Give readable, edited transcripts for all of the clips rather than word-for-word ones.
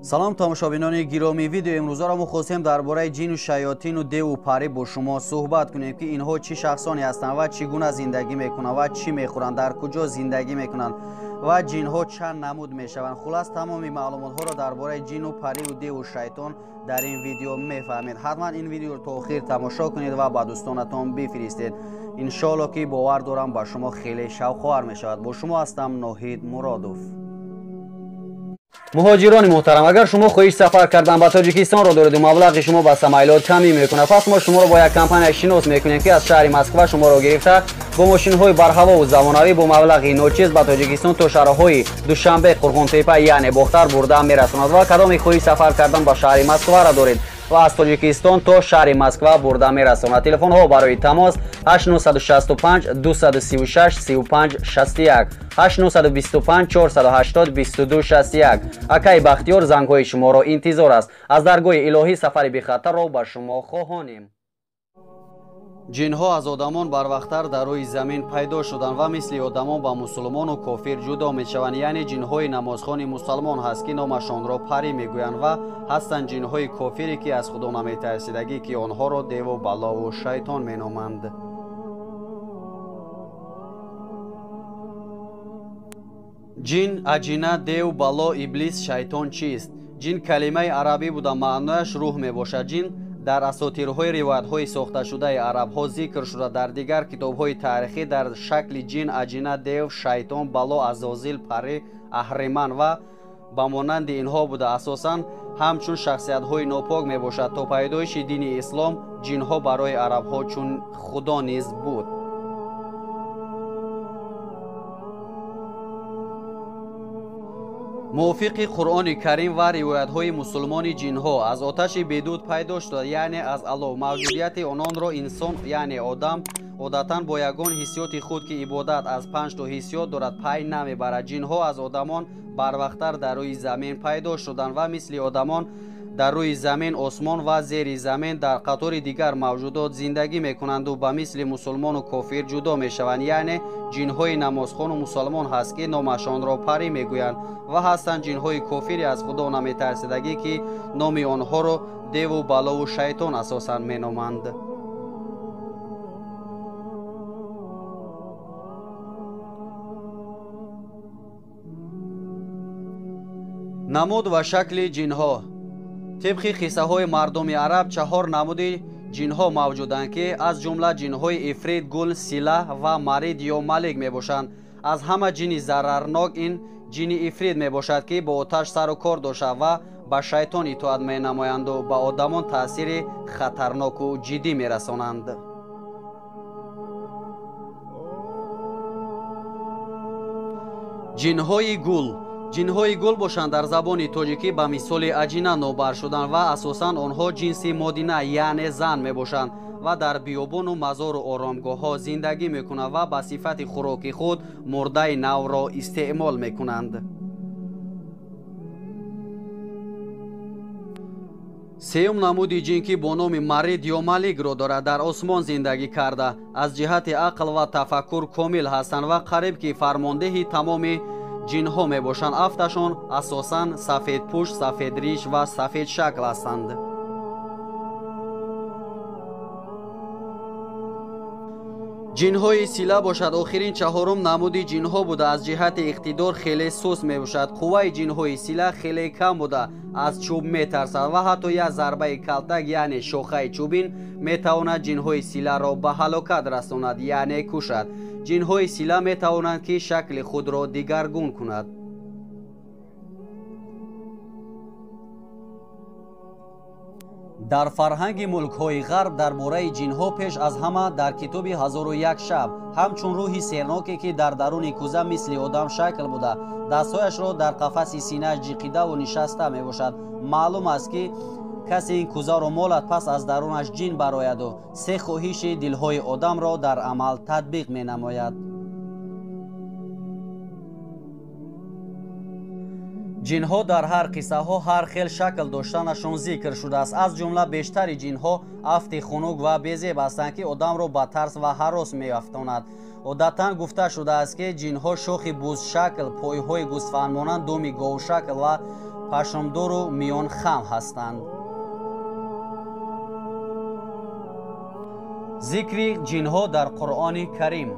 Салом тамошобинони гиромӣ, видео имрӯзаро мо хостем дар бораи ҷину шаётину деву парӣ бо шумо суҳбат кунем, ки инҳо чӣ шахсоне ҳастанд ва чӣ гуна зиндагӣ мекунанд ва чӣ мехӯранд, дар куҷо зиндагӣ мекунанд ва ҷинҳо чанд намуд мешаванд. Хулас, тамоми маълумотҳоро дар бораи ҷину париву деву шайтон дар ин видео мефаҳмед. Ҳатман ин видеоро то охир тамошо кунед ва ба дӯстонатон бифиристед. Иншоалло ки бовар дорам ба шумо хеле шавқовар мешавад. Бо шумо ҳастам Ноҳид Муродов. Муҳоҷирони муҳтарам, агар шумо хоҳиш сафар кардан ба Тоҷикистонро доред ва маблағи шумо ба самайлот камӣ мекунад, пас мо шуморо бо як компания шинос мекунем, ки аз шаҳри Москва шуморо гирифта бо мошинҳои барҳавову замонавӣ бо маблағи ночиз ба Тоҷикистон то шаҳрҳои Душанбе, Қурғонтепа, яъне Бохтар бурда мерасонад. Ва кадоме хоҳиш сафар кардан ба шаҳри Москваро доред ва аз Тоҷикистон то шаҳри Москва бурда мерасонад. Телефонҳо барои тамос 8965 236 35 61, 8925 480 22 61. Акаи Бахтиёр зангҳои шуморо интизор аст. Аз даргоҳи илоҳӣ сафари бехатарро ба шумо хоҳонем. Ҷинҳо аз одамон барвақттар дар рӯи замин пайдо шуданд ва мисли одамон ба мусулмону кофир ҷудо мешаванд. Яъне ҷинҳои намозхони мусалмон ҳаст, ки номашонро парӣ мегӯянд, ва ҳастанд ҷинҳои кофире, ки аз худо наметарсидагӣ, ки онҳоро деву балову шайтон меноманд. Ҷин, аҷина, дев, бало, иблис, шайтон чист? Ҷин калимаи арабӣ буда, маънояш рӯҳ мебошад. Ҷин дар асотирҳои ривоятҳои сохташудаи арабҳо зикр шуда, дар дигар китобҳои таърихӣ дар шакли ҷин, аҷина, дев, шайтон, бало, азозил, парӣ, аҳриман ва ба монанди инҳо буда, асосан ҳамчун шахсиятҳои нопок мебошад. То пайдоиши дини ислом ҷинҳо барои арабҳо чун худо низ буд. Мувофиқи Қуръони Карим ва ривоятҳои мусулмони ҷинҳо аз оташи бедуд пайдо шуда, яъне аз алов. Мавҷудияти ононро инсон, яъне одам, одатан бо ягон ҳиссиёти худ, ки ибодат аз панҷ то ҳиссиёт дорад, пай намебарад. Ҷинҳо аз одамон барвақттар дар рӯи замин пайдо шуданд ва мисли одамон дар рӯи замин, осмон ва зери замин дар қатори дигар мавҷудот зиндагӣ мекунанду ба мисли мусулмону кофир ҷудо мешаванд. Яъне ҷинҳои намозхону мусалмон ҳаст, ки номашонро парӣ мегӯянд, ва ҳастанд ҷинҳои кофире аз худо наметарсидагӣ, ки номи онҳоро деву балову шайтон асосан меноманд. Намуд ва шакли ҷинҳо. Тибқи қиссаҳои мардуми араб чаҳор намуди ҷинҳо мавҷуданд, ки аз ҷумла ҷинҳои ифрит, гул, сила ва марид ё малик мебошанд. Аз ҳама ҷини зарарнок ин ҷини ифрит мебошад, ки бо оташ сару кор дошта ва ба шайтон итоат менамоянду ба одамон таъсири хатарноку ҷиддӣ мерасонанд. Ҷинҳои гул. Ҷинҳои гул бошанд дар забони тоҷикӣ ба мисоли аҷина нобар шуданд ва асосан онҳо ҷинси модина, яъне зан мебошанд ва дар биёбону мазору оромгоҳҳо зиндагӣ мекунанд ва ба сифати хӯроки худ мурдаи навро истеъмол мекунанд. Сеюм намуди ҷин, ки бо номи марид ё маликро дорад, дар осмон зиндагӣ карда, аз ҷиҳати ақл ва тафаккур комил ҳастанд ва қариб ки фармондеҳи тамоми ҷинҳо мебошанд. Афташон асосан сафедпӯш, сафедриш ва сафедшакл ҳастанд. Ҷинҳои сила бошад охирин чаҳорум намуди ҷинҳо буда, аз ҷиҳати иқтидор хеле суст мебошад. Қувваи ҷинҳои сила хеле кам буда, аз чӯб метарсад ва ҳатто як зарбаи калтак, яъне шохаи чӯбин, метавонад ҷинҳои силаро ба ҳалокат расонад, яъне кушад. Ҷинҳои сила метавонанд, ки шакли худро дигаргун кунад. Дар фарҳанги мулкҳои ғарб дар бораи ҷинҳо пеш аз ҳама дар китоби 1001 шаб ҳамчун рӯҳи серноке, ки дар даруни кӯза мисли одам шакл буда, дастҳояшро дар қафаси синааш ҷиқидаву нишаста мебошад. Маълум аст, ки касе ин кӯзаро молад, пас аз дарунаш ҷин барояду се хоҳиши дилҳои одамро дар амал татбиқ менамояд. Ҷинҳо дар ҳар қиссаҳо ҳар хел шакл доштанашон зикр шудааст. Аз ҷумла бештари ҷинҳо афти хунук ва безеб ҳастанд, ки одамро ба тарс ва ҳарос меафтонад. Одатан гуфта шудааст, ки ҷинҳо шохи бузшакл, пойҳои гӯсфандмонанд, думи говшакл ва пашмдору миёнхам ҳастанд. Зикри ҷинҳо дар Қуръони Карим.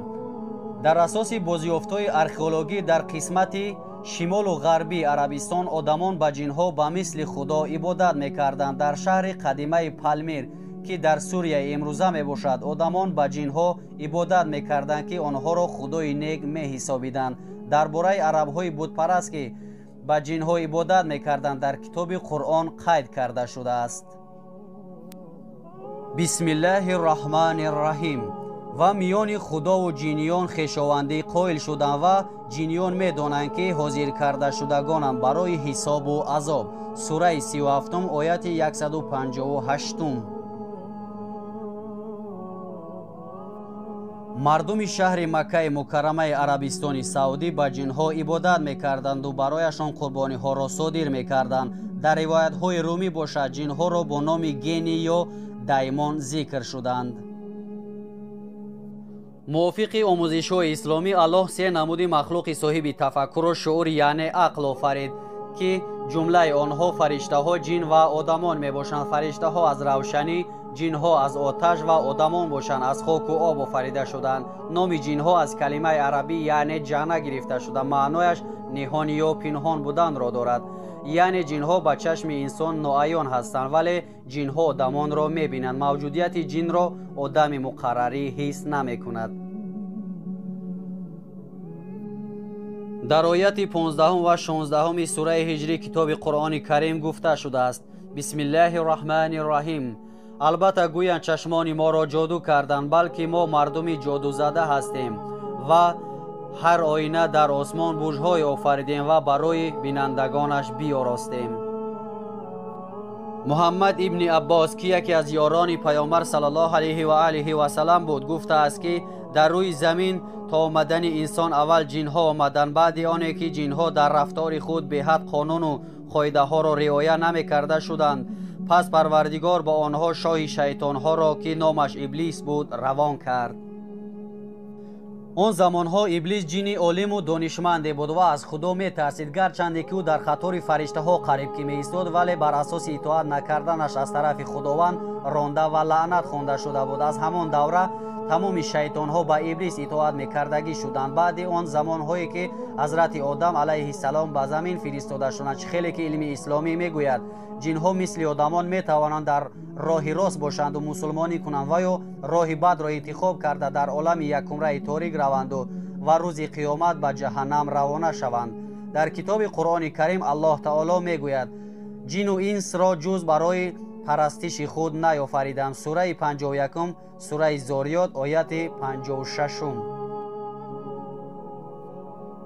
Дар асоси бозёфтҳои археологӣ дар қисмати шимолу ғарбии Арабистон одамон ба ҷинҳо ба мисли Худо ибодат мекарданд. Дар шаҳри қадимаи Палмир, ки дар Сурияи имрӯза мебошад, одамон ба ҷинҳо ибодат мекарданд, ки онҳоро худои нек меҳисобиданд. Дар бораи арабҳои бутпараст, ки ба ҷинҳо ибодат мекарданд, дар китоби Қуръон қайд карда шудааст. Бисмиллаҳи рраҳмани рраҳим. Ва миёни худову ҷиниён хешовандӣ қоил шуданд ва ҷиниён медонанд, ки ҳозир карда шудагонанд барои ҳисобу азоб. Сураи 37, ояти 158. Мардуми шаҳри Маккаи Мукаррамаи Арабистони Саудӣ ба ҷинҳо ибодат мекарданду барояшон қурбониҳоро содир мекарданд. Дар ривоятҳои румӣ бошад, ҷинҳоро бо номи гени ё даймон зикр шуданд. Мувофиқи омӯзишҳои исломӣ, Аллоҳ се намуди махлуқи соҳиби тафаккуру шуур, яъне ақл офарид, ки ҷумлаи онҳо фариштаҳо, ҷин ва одамон мебошанд. Фариштаҳо аз равшанӣ, ҷинҳо аз оташ ва одамон бошанд аз хоку об офарида шуданд. Номи ҷинҳо аз калимаи арабӣ, яъне ҷана, гирифта шуда, маънояш ниҳон ё пинҳон буданро дорад. Яъне ҷинҳо ба чашми инсон ноаён ҳастанд, вале ҷинҳо одамонро мебинанд. Мавҷудияти ҷинро одами муқаррарӣ ҳис намекунад. Дар ояти 15 ва 16 сураи Ҳиҷрӣ китоби Қуръони Карим гуфта шудааст: Бисмиллаҳи рраҳмани рраҳим. Албатта гӯянд чашмони моро ҷоду карданд, балки мо мардуми ҷодузада ҳастем ва ҳар оина дар осмон бурҷҳое офаридем ва барои бинандагонаш биёростем. Муҳаммад ибни Аббос, ки яке аз ёрони паёмбар саллаллоҳу алайҳи ва олиҳи васаллам буд, гуфтааст, ки дар рӯи замин то омадани инсон аввал ҷинҳо омаданд. Баъди оне ки ҷинҳо дар рафтори худ беҳад қонуну қоидаҳоро риоя намекарда шуданд, пас Парвардигор ба онҳо шоҳи шайтонҳоро, ки номаш Иблис буд, равон кард. Он замонҳо Иблис ҷини олиму донишманде буд ва аз Худо метарсид. Гарчанде ки ӯ дар қатори фариштаҳо қариб ки меистод, вале бар асоси итоат накарданаш аз тарафи Худованд ронда ва лаънат хонда шуда буд. Аз ҳамон давра тамоми шайтонҳо ба Иблис итоат мекардагӣ шуданд. Баъди он замонҳое ки ҳазрати Одам алайҳиссалом ба замин фиристода шуданд, чӣ хеле ки илми исломӣ мегӯяд, ҷинҳо мисли одамон метавонанд дар роҳи рост бошанду мусулмонӣ кунанд ва ё роҳи бадро интихоб карда дар олами якумраи торик раванду ва рӯзи қиёмат ба ҷаҳаннам равона шаванд. Дар китоби Қуръони Карим Аллоҳ таоло мегӯяд: ҷину инсро ҷуз барои парастиши худ наёфаридам. Сураи 51, сураи Зориёт, ояти 56.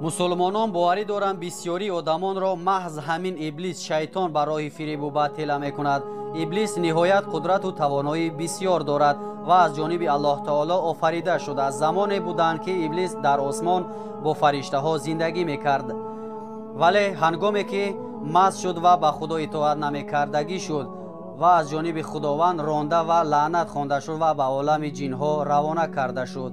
Мусулмонон боварӣ доранд, бисёрии одамонро маҳз ҳамин Иблис шайтон ба роҳи фиребу батила мекунад. Иблис ниҳоят қудрату тавоноӣ бисёр дорад ва аз ҷониби Аллоҳ таоло офарида шудааст. Замоне буданд, ки Иблис дар осмон бо фариштаҳо зиндагӣ мекард, вале ҳангоме ки маст шуд ва ба Худо итоат намекардагӣ шуд ва аз ҷониби Худованд ронда ва лаънат хонда шуд ва ба олами ҷинҳо равона карда шуд.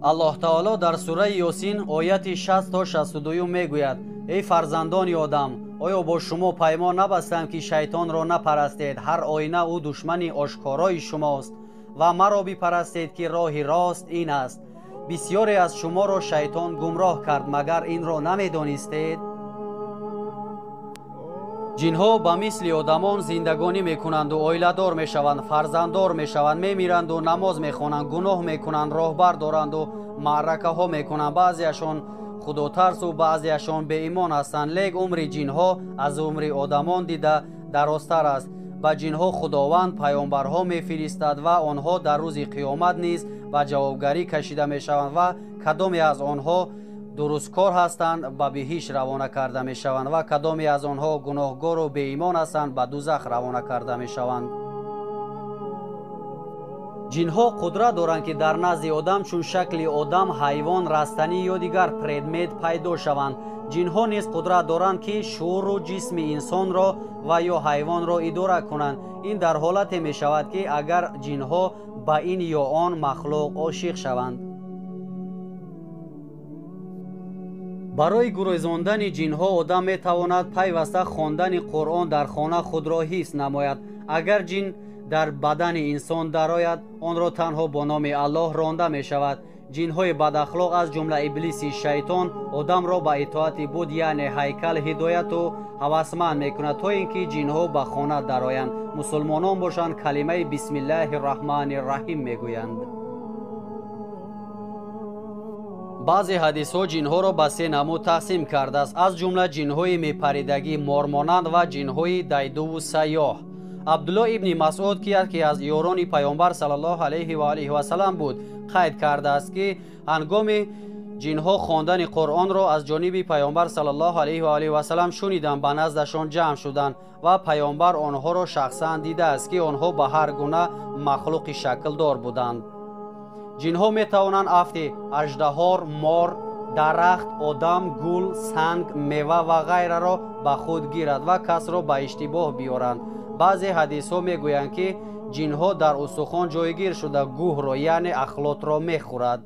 Аллоҳ таоло дар сураи Ёсин ояти 60 то 62 мегӯяд: эй фарзандони одам, оё бо шумо паймон набастам, ки шайтонро напарастед? Ҳар оина ӯ душмани ошкорои шумост ва маро бипарастед, ки роҳи рост ин аст. Бисёре аз шуморо шайтон гумроҳ кард, магар инро намедонистед? Ҷинҳо ба мисли одамон зиндагонӣ мекунанду оиладор мешаванд, фарзанддор мешаванд, мемиранду намоз мехонанд, гуноҳ мекунанд, роҳбар доранду маъракаҳо мекунанд. Баъзеашон худотарсу баъзеашон беимон ҳастанд. Лек умри ҷинҳо аз умри одамон дида дарозтар аст. Ба ҷинҳо Худованд паёмбарҳо мефиристад ва онҳо дар рӯзи қиёмат низ ба ҷавобгарӣ кашида мешаванд ва кадоме аз онҳо дурусткор ҳастанд ба биҳишт равона карда мешаванд ва кадоме аз онҳо гуноҳгору беимон ҳастанд ба дузах равона карда мешаванд. Ҷинҳо қудрат доранд, ки дар назди одам чун шакли одам, ҳайвон, растанӣ ё дигар предмет пайдо шаванд. Ҷинҳо низ қудрат доранд, ки шууру ҷисми инсонро ва ё ҳайвонро идора кунанд. Ин дар ҳолате мешавад, ки агар ҷинҳо ба ин ё он махлуқ ошиқ шаванд. Барои гурезондани ҷинҳо одам метавонад пайваста хондани Қуръон дар хона худро ҳифз намояд. Агар ҷин дар бадани инсон дарояд, онро танҳо бо номи Аллоҳ ронда мешавад. Ҷинҳои бадахлоқ аз ҷумла иблиси шайтон одамро ба итоати буд, яъне ҳайкал, ҳидояту ҳавасманд мекунад, то ин ки ҷинҳо ба хона дароянд. Мусулмонон бошанд, калимаи бисмиллаҳи раҳмани раҳим мегӯянд. Баъзе ҳадисҳо ҷинҳоро ба се намуд тақсим кардааст, аз ҷумла ҷинҳои мепаридагӣ, мормонанд ва ҷинҳои дайдуву сайёҳ. Абдулло ибни Масъуд, ки яке аз ёрони Пайғамбар саллаллоҳу алайҳи ва олиҳи васаллам буд, қайд кардааст, ки ҳангоми ҷинҳо хондани Қуръонро аз ҷониби Пайғамбар саллаллоҳу алайҳи ва олиҳи васаллам шуниданд, ба наздашон ҷамъ шуданд ва Пайғамбар онҳоро шахсан дидааст, ки онҳо ба ҳар гуна махлуқи шаклдор буданд. Ҷинҳо метавонанд афти аждаҳор, мор, дарахт, одам, гул, санг, мева ва ғайраро ба худ гирад ва касро ба иштибоҳ биёранд. Баъзе ҳадисҳо мегӯянд, ки ҷинҳо дар устухон ҷойгир шуда гӯҳро, яъне ахлотро мехӯрад.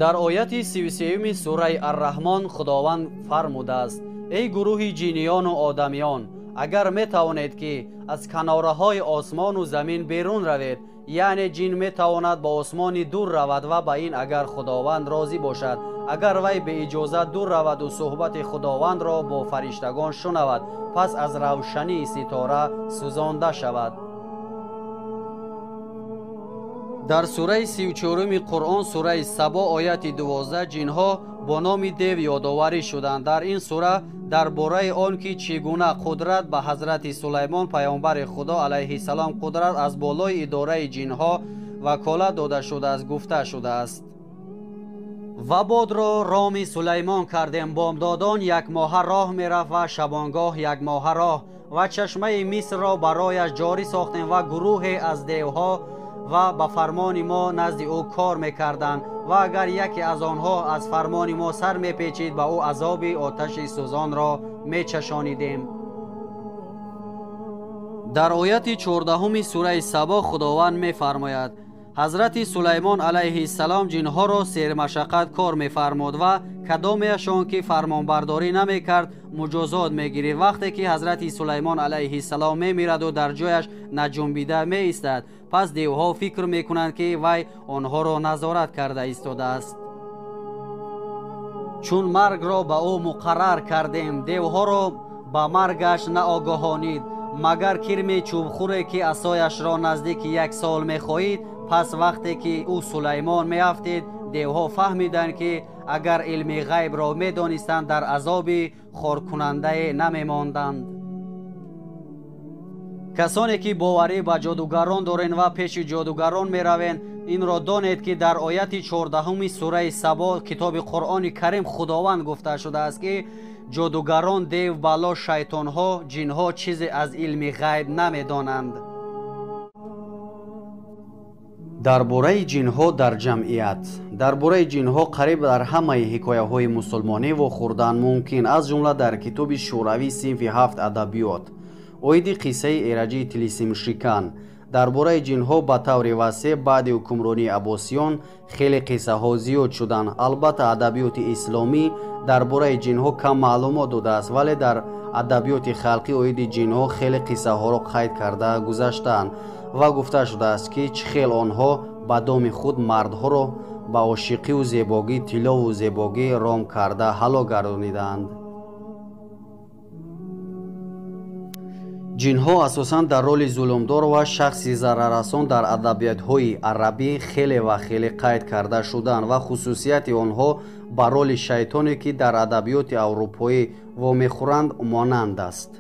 Дар ояти 33 сураи Арраҳмон Худованд фармудааст: эй гурӯҳи ҷиниёну одамиён, агар метавонед, ки аз канораҳои осмону замин берун равед, яъне ҷин метавонад ба осмони дур равад ва ба ин агар Худованд розӣ бошад, агар вай беиҷозат дур раваду суҳбати Худовандро бо фариштагон шунавад, пас аз равшании ситора сӯзонда шавад. Дар сураи 34 Қуръон, сураи Сабо, ояти 12, ҷинҳо бо номи дев ёдоварӣ шуданд. Дар ин сура дар бораи он ки чӣ гуна қудрат ба ҳазрати Сулаймон паёмбари Худо алайҳиссалом қудрат аз болои идораи ҷинҳо ваколат дода шудааст, гуфта шудааст: ва бодро роми Сулаймон кардем, бомдодон як моҳа роҳ мерафт ва шабонгоҳ як моҳа роҳ, ва чашмаи Мисрро барояш ҷорӣ сохтем ва гурӯҳе аз девҳо ва ба фармони мо назди ӯ кор мекарданд, ва агар яке аз онҳо аз фармони мо сар мепечид, ба ӯ азоби оташи сӯзонро мечашонидем. Дар ояти 14 сураи Сабо Худованд мефармояд: ҳазрати Сулаймон алайҳиссалом ҷинҳоро сермашаққат кор мефармуд ва кадомеашон ки фармонбардорӣ намекард муҷозот мегирифт. Вақте ки ҳазрати Сулаймон алайҳиссалом мемираду дар ҷояш наҷунбида меистад, пас девҳо фикр мекунанд, ки вай онҳоро назорат карда истодааст. Чун маргро ба ӯ муқаррар кардем, девҳоро ба маргаш наогоҳонид, магар кирми чӯбхӯре ки асояшро наздики як сол мехоҳид. Пас вақте ки ӯ Сулаймон меафтид, девҳо фаҳмиданд, ки агар илми ғайбро медонистанд, дар азоби хоркунандае намемонданд. Касоне ки боварӣ ба ҷодугарон дорен ва пеши ҷодугарон меравен, инро донед, ки дар ояти 14 сураи Сабо китоби Қуръони Карим Худованд гуфта шудааст, ки ҷодугарон, дев, бало, шайтонҳо, ҷинҳо чизе аз илми ғайб намедонанд. Дар бораи ҷинҳо дар ҷамъият. Дар бораи ҷинҳо қариб дар ҳамаи ҳикояҳои мусулмонӣ вохӯрдан мумкин, аз ҷумла дар китоби Шӯравӣ синфи 7 адабиёт оиди қиссаи эраҷии тилисимшикан. Дар бораи ҷинҳо ба таври васеъ баъди ҳукмронии аббосиён хеле қиссаҳо зиёд шуданд. Албатта, адабиёти исломӣ дар бораи ҷинҳо кам маълумот додааст, вале дар адабиёти халқӣ оиди ҷинҳо хеле қиссаҳоро қайд карда гузаштаанд ва гуфта шудааст, ки чӣ хел онҳо ба доми худ мардҳоро ба ошиқиву зебогӣ, тиллову зебогӣ ром карда ҳалок гардонидаанд. Ҷинҳо асосан дар роли зулумдор ва шахси зараррасон дар адабиётҳои арабӣ хеле ва хеле қайд карда шуданд ва хусусияти онҳо ба роли шайтоне, ки дар адабиёти аврупоӣ вомехӯранд, монанд аст.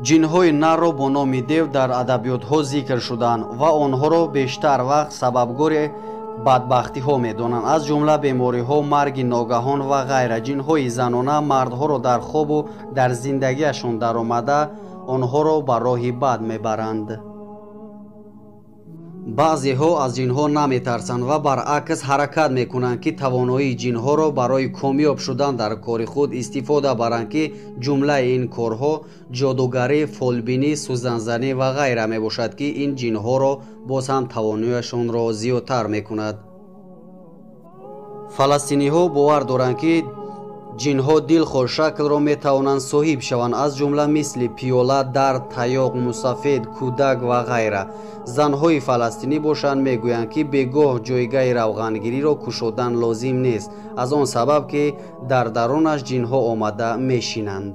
Ҷинҳои нарро бо номи дев дар адабиётҳо зикр шуданд ва онҳоро бештар вақт сабабгори бадбахтиҳо медонанд, аз ҷумла бемориҳо, марги ногаҳон ва ғайра. Ҷинҳои занона мардҳоро дар хобу дар зиндагиашон даромада онҳоро ба роҳи бад мебаранд. Баъзеҳо аз ҷинҳо наметарсанд ва баръакс ҳаракат мекунанд, ки тавоноии ҷинҳоро барои комёб шудан дар кори худ истифода баранд, ки ҷумлаи ин корҳо ҷодугарӣ, фолбинӣ, сӯзанзанӣ ва ғайра мебошад, ки ин ҷинҳоро боз ҳам тавоноияшонро зиёдтар мекунад. Фаластиниҳо бовар доранд, ки ҷинҳо дилхоҳ шаклро метавонанд соҳиб шаванд, аз ҷумла мисли пиёла, дар, таёқ, мусафед, кӯдак ва ғайра. Занҳои фаластинӣ бошанд мегӯянд, ки бегоҳ ҷойгаҳи равғангириро кушодан лозим нест, аз он сабаб, ки дар дарунаш ҷинҳо омада мешинанд.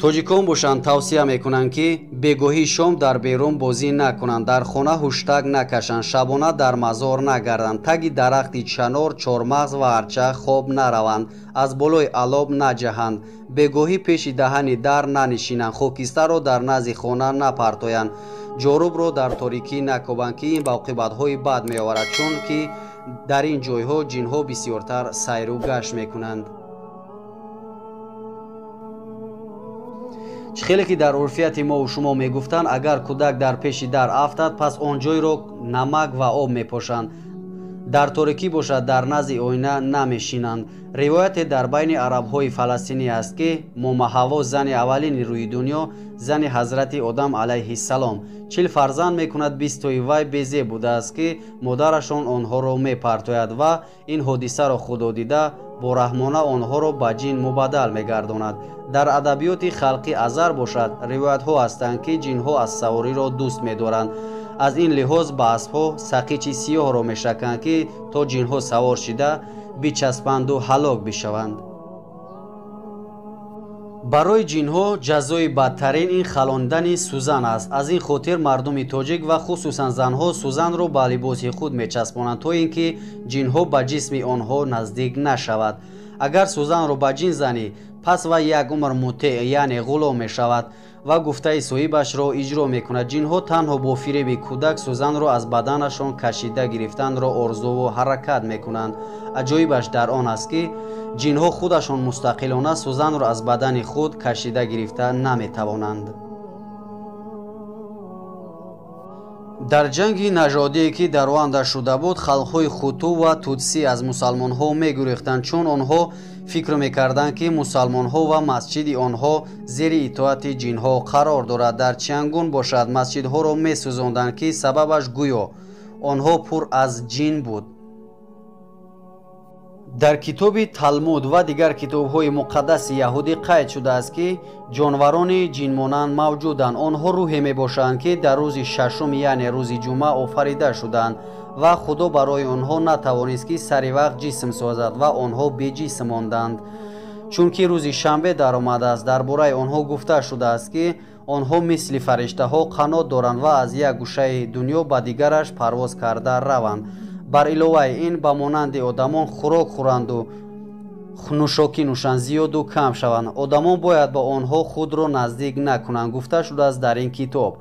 Тоҷикон бошанд тавсия мекунанд, ки бегоҳии шом дар берун бозӣ накунанд, дар хона ҳуштак накашанд, шабона дар мазор нагарданд, таги дарахти чанор, чормағз ва арча хоб нараванд, аз болои алоб наҷаҳанд, бегоҳӣ пеши даҳани дар нанишинанд, хокистарро дар назди хона напартоянд, ҷорубро дар торикӣ накобанд, ки ин ба оқибатҳои бад меоварад, чунки дар ин ҷойҳо ҷинҳо бисёртар сайру гашт мекунанд. Чӣ хеле ки дар урфияти мову шумо мегуфтанд, агар кӯдак дар пеши дар афтад, пас он ҷойро намак ва об мепошанд. Дар торикӣ бошад, дар назди оина намешинанд. Ривояте дар байни арабҳои фаластинӣ аст, ки Момаҳаво, зани аввалини рӯи дунё, зани ҳазрати Одам алайҳиссалом, 40 фарзанд мекунад, 20тои вай безеб будааст, ки модарашон онҳоро мепартояд ва ин ҳодисаро худо дида бораҳмона онҳоро ба ҷин мубаддал мегардонад. Дар адабиёти халқи азар бошад, ривоятҳо ҳастанд, ки ҷинҳо аспсавориро дӯст медоранд. Аз ин лиҳоз ба аспҳо сақичи сиёҳро мешаканд, ки то ҷинҳо савор шида бичаспанду ҳалок бишаванд. Барои ҷинҳо ҷазои бадтарин ин халондани сӯзан аст. Аз ин хотир мардуми тоҷик ва хусусан занҳо сӯзанро ба либоси худ мечаспонанд, то ин ки ҷинҳо ба ҷисми онҳо наздик нашавад. Агар сӯзанро ба ҷин занӣ, пас вай як умр мутеъ, яъне ғулом мешавад ва гуфтаи соҳибашро иҷро мекунад. Ҷинҳо танҳо бо фиреби кӯдак сӯзанро аз баданашон кашида гирифтанро орзуву ҳаракат мекунанд. Аҷоибаш дар он аст, ки ҷинҳо худашон мустақилона сӯзанро аз бадани худ кашида гирифта наметавонанд. Дар ҷанги нажодие, ки дар Руанда шуда буд, халқҳои хуту ва тутсӣ аз мусалмонҳо мегурехтанд, чун онҳо фикр мекарданд, ки мусалмонҳо ва масҷиди онҳо зери итоати ҷинҳо қарор дорад. Дар Чиангун бошад, масҷидҳоро месӯзонданд, ки сабабаш гӯё онҳо пур аз ҷин буд. Дар китоби Талмуд ва дигар китобҳои муқаддаси яҳудӣ қайд шудааст, ки ҷонварони ҷинмонанд мавҷуданд. Онҳо рӯҳе мебошанд, ки дар рӯзи шашум, яъне рӯзи ҷумъа офарида шуданд ва Худо барои онҳо натавонист, ки сари вақт ҷисм созад ва онҳо беҷисм монданд. Чунки рӯзи шанбе даромадааст, дар бораи онҳо гуфта шудааст, ки онҳо мисли фариштаҳо қанот доранд ва аз як гӯшаи дунё ба дигараш парвоз карда раванд. Бар иловаи ин ба монанди одамон хӯрок хӯранду нӯшокӣ нӯшанд, зиёду кам шаванд. Одамон бояд ба онҳо худро наздик накунанд, гуфта шудааст дар ин китоб.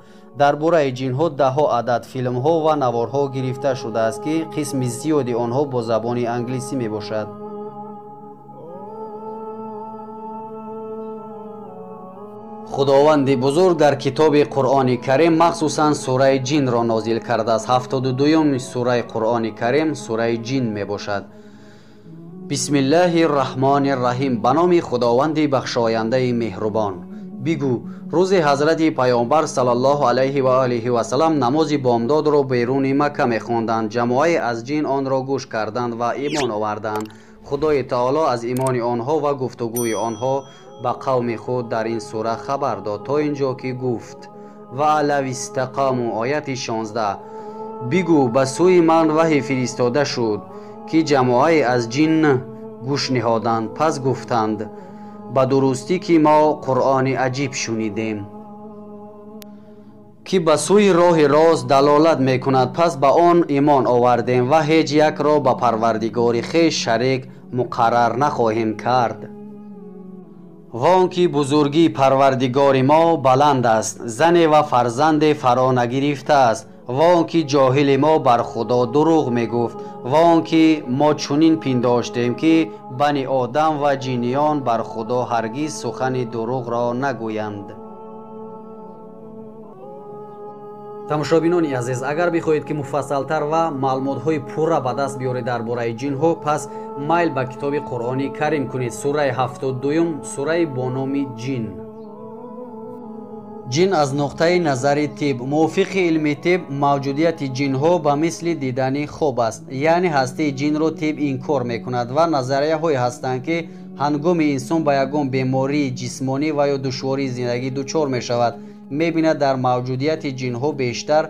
Дар бораи ҷинҳо даҳҳо адад филмҳо ва наворҳо гирифта шудааст, ки қисми зиёди онҳо бо забони англисӣ мебошад. Худованди бузург дар китоби Қуръони Карим махсусан сураи ҷинро нозил кардааст. 72-юми сураи Қуръони Карим сураи ҷин мебошад. Бисмиллаҳи рраҳмони рраҳим. Ба номи Худованди бахшояндаи меҳрубон. Бигӯ, рӯзи ҳазрати Паёмбар саллаллоҳу алайҳи ва олиҳи васаллам намози бомдодро беруни Макка мехонданд. Ҷамоае аз ҷин онро гӯш карданд ва имон оварданд. Худои таоло аз имони онҳо ва гуфтугӯи онҳо ба қавми худ дар ин сура хабар дод, то ин ҷо ки гуфт: ва алав истақаму, ояти 16. Бигӯ, ба сӯи ман ваҳй фиристода шуд, ки ҷамоае аз ҷин гӯш ниҳоданд, пас гуфтанд: ба дурустӣ ки мо Қуръони аҷиб шунидем, ки ба сӯи роҳи рост далолат мекунад, пас ба он имон овардем ва ҳеҷ якро ба Парвардигори хеш шарик муқаррар нахоҳем кард. Ва он ки бузургии Парвардигори мо баланд аст, зане ва фарзанде фаро нагирифтааст, ва он ки ҷоҳили мо бар Худо дурӯғ мегуфт, ва он ки мо чунин пиндоштем, ки бани одам ва ҷиниён бар Худо ҳаргиз сухани дурӯғро нагӯянд. Тамошобинони азиз, агар бихоҳед ки муфассалтар ва маълумотҳои пурра ба даст биёред дар бораи ҷинҳо, пас майл ба китоби Қуръони Карим кунед. Сураи 72, сураи бо номи Ҷин. Ҷин аз нуқтаи назари тиб. Мувофиқи илми тиб, мавҷудияти ҷинҳо ба мисли дидани хоб аст, яъне ҳастии ҷинро тиб инкор мекунад ва назарияҳое ҳастанд, ки ҳангоми инсон ба ягон бемории ҷисмонӣ ва ё душвории зиндагӣ дучор мешавад, мебинад дар мавҷудияти ҷинҳо бештар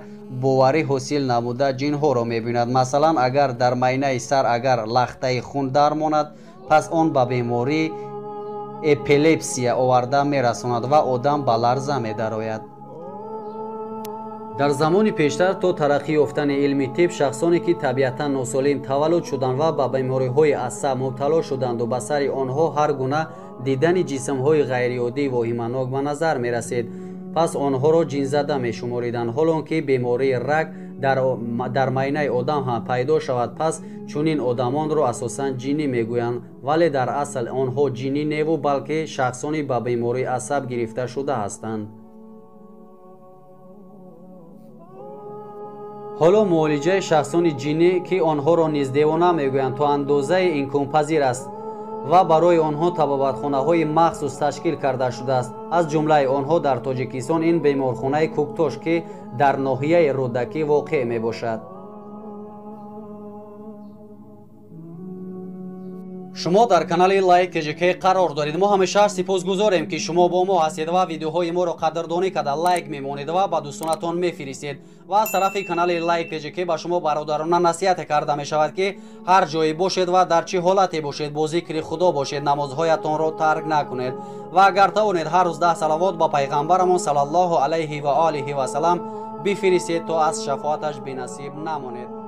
боварӣ ҳосил намуда ҷинҳоро мебинад. Масалан, агар дар майнаи сар агар лахтаи хун дармонад, пас он ба бемории эпилепсия оварда мерасонад ва одам ба ларза медарояд. Дар замони пештар то тараққӣ ёфтани илми тиб, шахсоне ки табиатан носолим таваллуд шуданд ва ба бемориҳои асаб мубтало шуданду ба сари онҳо ҳар гуна дидани ҷисмҳои ғайриоддӣ воҳиманок ба назар мерасид, пас онҳоро ҷинзада мешумориданд. Ҳолон ки бемории рак дар майнаи одам ҳам пайдо шавад, пас чунин одамонро асосан ҷинӣ мегӯянд, вале дар асл онҳо ҷинӣ неву балки шахсони ба бемории асаб гирифта шуда ҳастанд. Ҳоло муолиҷаи шахсони ҷинӣ, ки онҳоро низ девона мегӯянд, то андозаи имконпазир аст ва барои онҳо табобатхонаҳои махсус ташкил карда шудааст. Аз ҷумлаи онҳо дар Тоҷикистон ин беморхонаи Кӯктош, ки дар ноҳияи Рӯдакӣ воқеъ мебошад. Шумо дар канали Лайк ТЖК қарор доред. Мо ҳамеша сипосгузорем, ки шумо бо мо ҳастед ва видеоҳои моро қадрдонӣ карда лайк мемонед ва ба дӯстонатон мефиристед. Ва аз тарафи канали Лайк ТЖК ба шумо бародарона насиҳате карда мешавад, ки ҳар ҷое бошед ва дар чӣ ҳолате бошед, бо зикри Худо бошед, намозҳоятонро тарк накунед ва агар тавонед ҳар рӯз 10 салавот ба пайғамбарамон саллаллоҳу алайҳи ва олиҳи васалам бифиристед, то аз шафоаташ бенасиб намонед.